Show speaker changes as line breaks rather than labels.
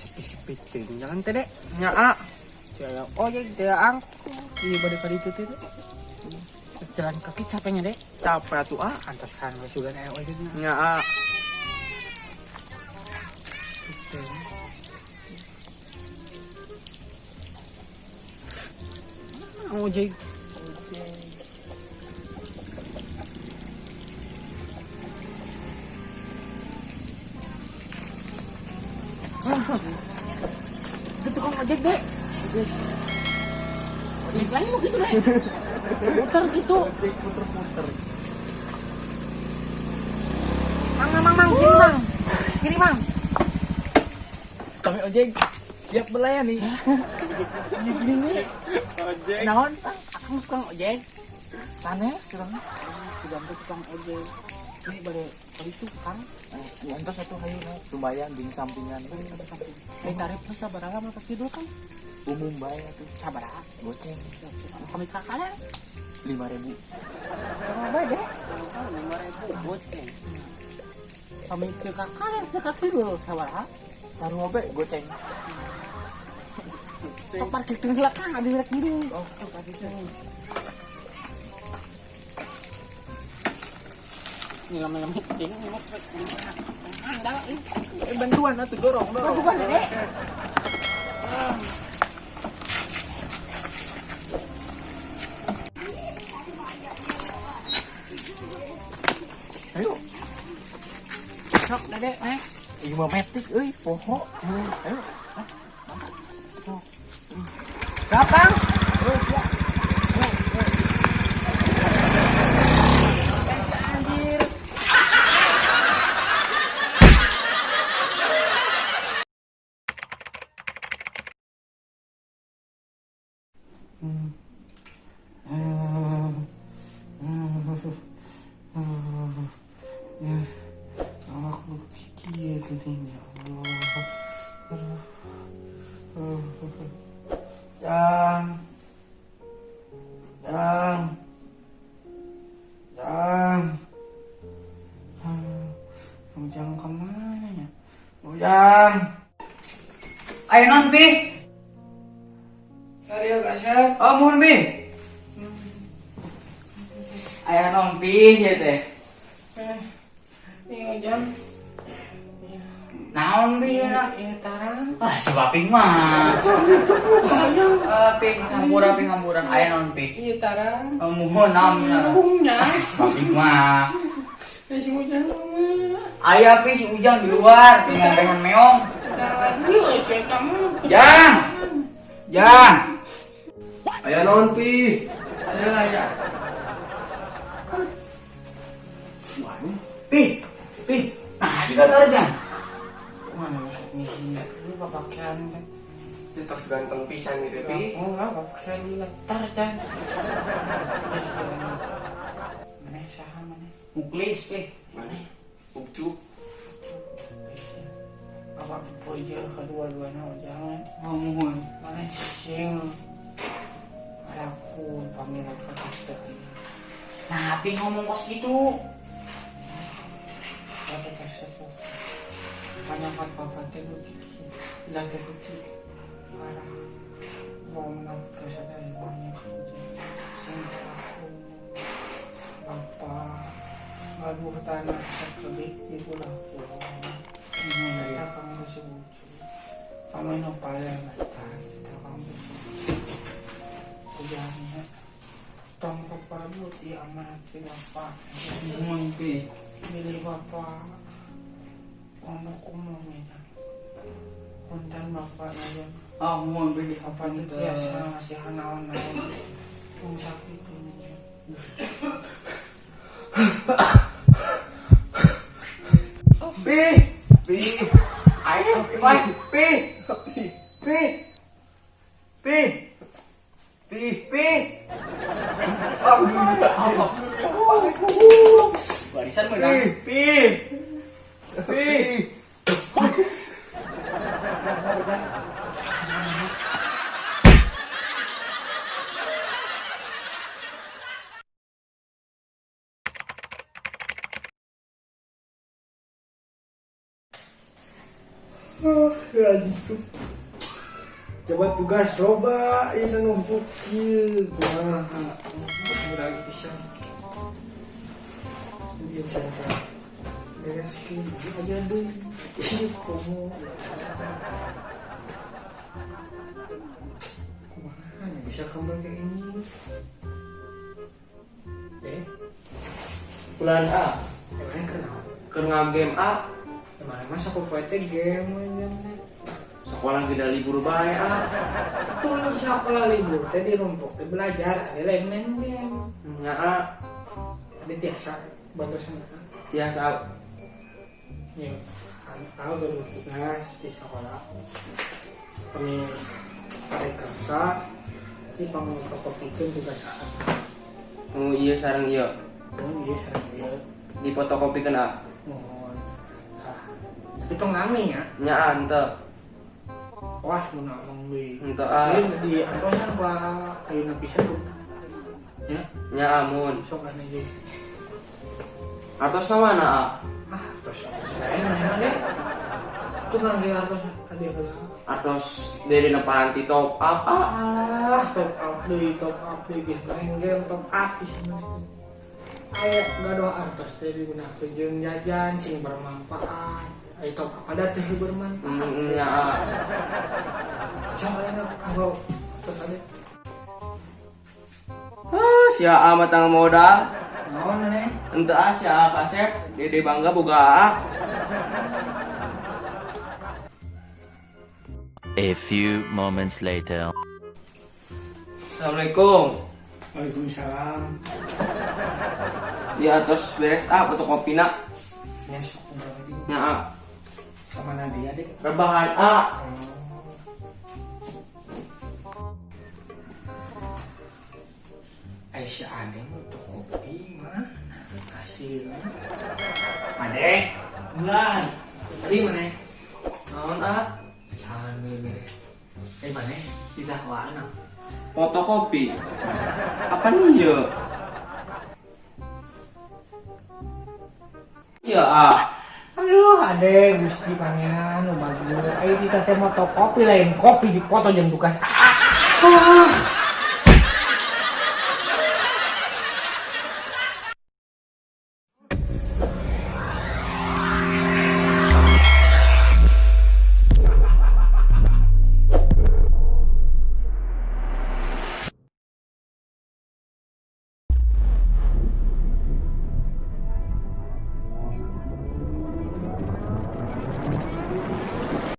Sepi-sepi teuing jalan teh, Dek.
Nya a.
Teu aya ojek, teu aya angkot. Ieu bade ka ditu teh, Dek. Jalan kaki capeknya, Dek.
Capek atuh a.
Antosan we sugan aya ojekna.
Nya a.
Gitu. Ojek. Itu tukang ojek, Dek. Ojek lain mau gitu, Dek. Muter gitu.
Ojek puter-puter.
Mang, mang, mang, mang, kiri, Mang. Kiri, Mang.
Kami ojek siap melayani.
Ini
Ojek.
Naon, Kang?
Akang tukang ojek.
Sanes urang.
Sudah tukang ojek. Ini bade bade tukang.
Entos atuh hayu lumayan jeung sampingan.
Ini tarif sabaraha mah kidul, Kang?
Umum bae atuh.
Sabaraha?
Goceng.
Kami kakak
5.000.
Berapa bae, Dek? 5.000 goceng. Kami ke kakak ke kidul sabaraha?
Sarua bae goceng.
Tok parkir tengah belakang ada rek kidul.
Oh, parkir.
Ini lama-lama penting, ini mah andal ini.
Bantuan atuh dorong, dorong.
Bantuan, Dek.
Ayo.
Sok, Dek, naik.
Ieu mah metik euy, poho. Ayo.
Gampang.
Terus ya.
Anjir. Aku kieu geuning ya Allah. Aduh. Jang. Jang. Jang. Ujang kemana ya? Ujang.
Ayo non pi.
Tadi ya kasep.
Oh mohon pi. Aya non pi ya teh.
Ini Ujang.
Naon pi ya?
Iya tarang.
Ah si Baping mah.
Itu bukannya.
Eh ping hampura ping hampura aya non pi.
Iya tarang.
Oh, mohon naon
Bungnya.
Si Baping mah.
Si Ujang kemana?
Aya pi si Ujang di luar tinggal dengan meong.
Tangan yuk, saya mah.
Jang. Jang.
Aya naon pi?
Ada lah ya.
Pi. Pi. Nah, juga taruh Jang.
Mana masuk nih? Ini pakaian kan.
Itu tos ganteng pisan gitu pi.
Oh lah, pakaian letar Jan. Mana saha mana?
Muklis pi.
Mana? Ucu.
Apa puja kedua-duanya jangan.
Oh, mohon.
Mana sing aku panggil aku pasti.
Nah, pi ngomong kos gitu.
Apa tersebut? Karena kan bapak teh begitu, lagi begitu. Parah. Hormat kepada ibunya. Sing aku bapak ngaduh tanah sakedik di bola Kita kamu sebut. Paman pala mata kita kamu sebut. Ujarnya tong paparabot di amanat ti bapak.
Mohon pi.
Milih bapak ngomong umumnya. Kontan bapak nanya.
Ah, mohon pi.
Bapak itu biasa ngasih naon-naon. Tung sakit ini.
Pi. Pi. Ayo, pi. Pi. Pi. Pi. Pi. Pi. Barisan menang.
Pi. Pi.
Ah, ngantuk. Coba tugas loba ieu numpuk ieu kumaha. Murag pisan. Ieu can bereskeun aja deui. Ieu komo. Kumaha nya bisa kembali ke ini. Eh,
Bulan A,
emangnya kenapa?
Keur ngagame A,
Emangnya masa aku poe teh game aja nih.
Sekolah gede libur bae A.
Tuh sekolah libur teh di rumpuk teh belajar, ada lain main game.
Nya A,
Ada tiasa bantu sana.
Tiasa.
Ya, aku gaduh tugas di sekolah. Kami pada kersa, tapi pangfotokopikeun tugas A.
Oh iya sareng ieu.
Oh iya sareng ieu.
Dipotokopikeun A.
Mohon. Tah. Tapi tong nami ya.
Nya A henteu.
Awas mun ngomong deui.
Henteu A.
Ieu di antosan ku ayeuna pisan ku. Ya,
Nya A mun.
Sok aneh deui.
Atos mana A?
Ah, terus atos lain mana deh. Tuh ngangge artos ade heula.
Atos dari paranti top up A.
Alah, top up deui, top up deui geus main game top up pisan maneh teh. Aya gaduh artos teh digunakeun jeung jajan sing bermanfaat. Aya top up ada teh bermanfaat.
Nya A.
Sok aya anggo artos ade.
Ah, sia A mah tangga modal.
Naon maneh?
Henteu A sia A kasep, Dede bangga boga A.
A few moments later.
Assalamualaikum.
Waalaikumsalam.
Ya atos beres A fotokopina.
Ya sok kumaha deui.
Nya A.
Ka mana dia deh?
Rebahan A.
Aisyah ade mau kopi mana hasilnya? Ade,
Bulan.
tadi mana?
Naon A?
Jangan beres. Eh mana? Tidak anak.
Fotokopi. Apa nih ya? Iya A.
Aduh, ade Gusti Pangeran nu bagus. Ayo kita teh motokopi lain kopi dipoto jeung tugas. Ah.